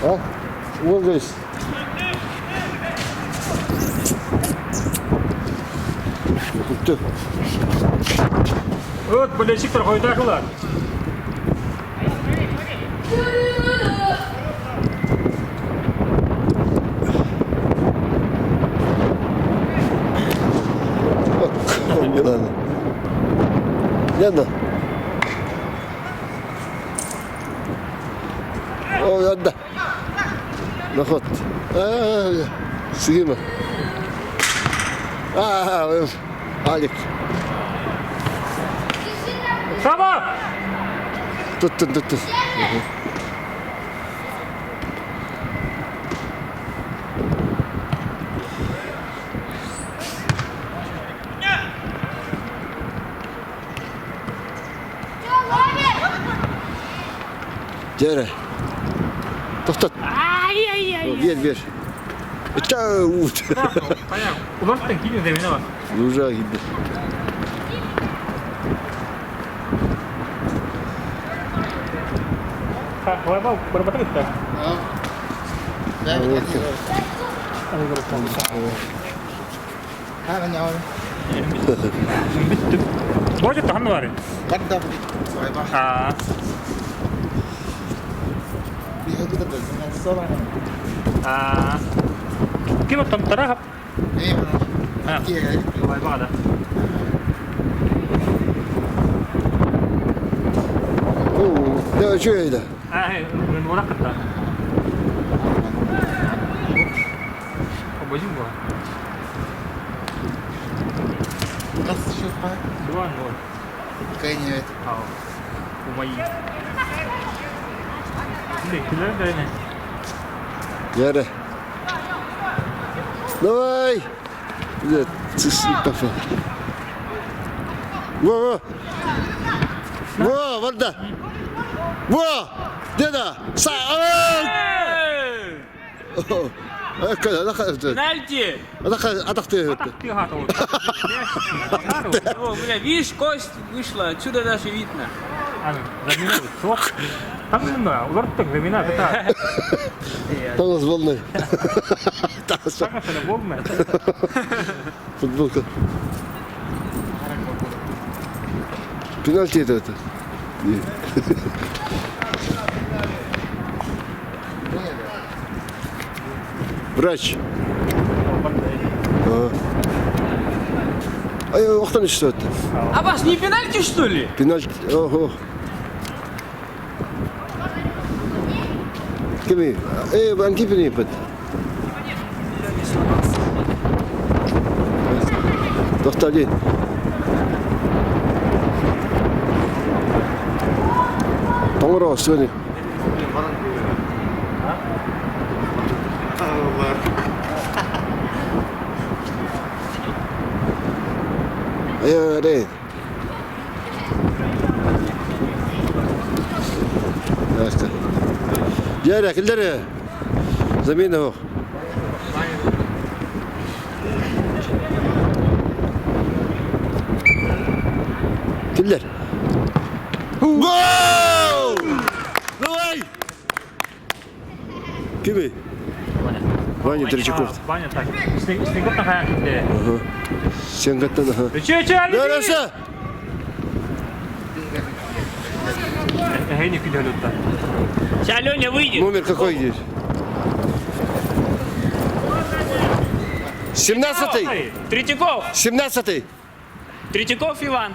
А? Уол есть. Күттү. Вот, болельщиктар хойутаакылар. Милана. Лена. О, янда. Наход. Сыгыма. А, Алик. Саба! Туттун, туттун. Дьэ Тохтот. Бер, бер. Чау. Уларыттан киирин замена бар. Уже киирдэ. Барбата кытта. Бүттүм. Боже таханны бар. Аа. Аа. Ким оттон тарахап? Ой, баҕада. Оо, үчүгэй да. Аа, уолак кытта. Обожим го. 2-0. Умайы. Яра. Давай! Нет, папа. Во, во! Во, барда! Во! Деда! Са! Пенальти! Атахты. О, бля, видишь, кость вышла, отсюда даже видно. Танас волны. Футболка. Пенальти это это. Врач. Ай, охтан что это? А вас не пенальти, что ли? Пенальти. Ого. Кими? Э, анки пенипет. Тохтали. Тоҥоро сегодня. Э, Дьэ, киллэр замена суох. Киллэр. Гол! Давай! Кими? Ваня Третьяков. Ваня так. Снеготтан хайан китте. Сенгаттан, ага. Үчү, үчү, Дөрөсө! Эһэни күдөлүттэ. Сейчас Леня выйдет. Номер какой здесь? 17-й! Третьяков! 17-й! Третьяков Иван.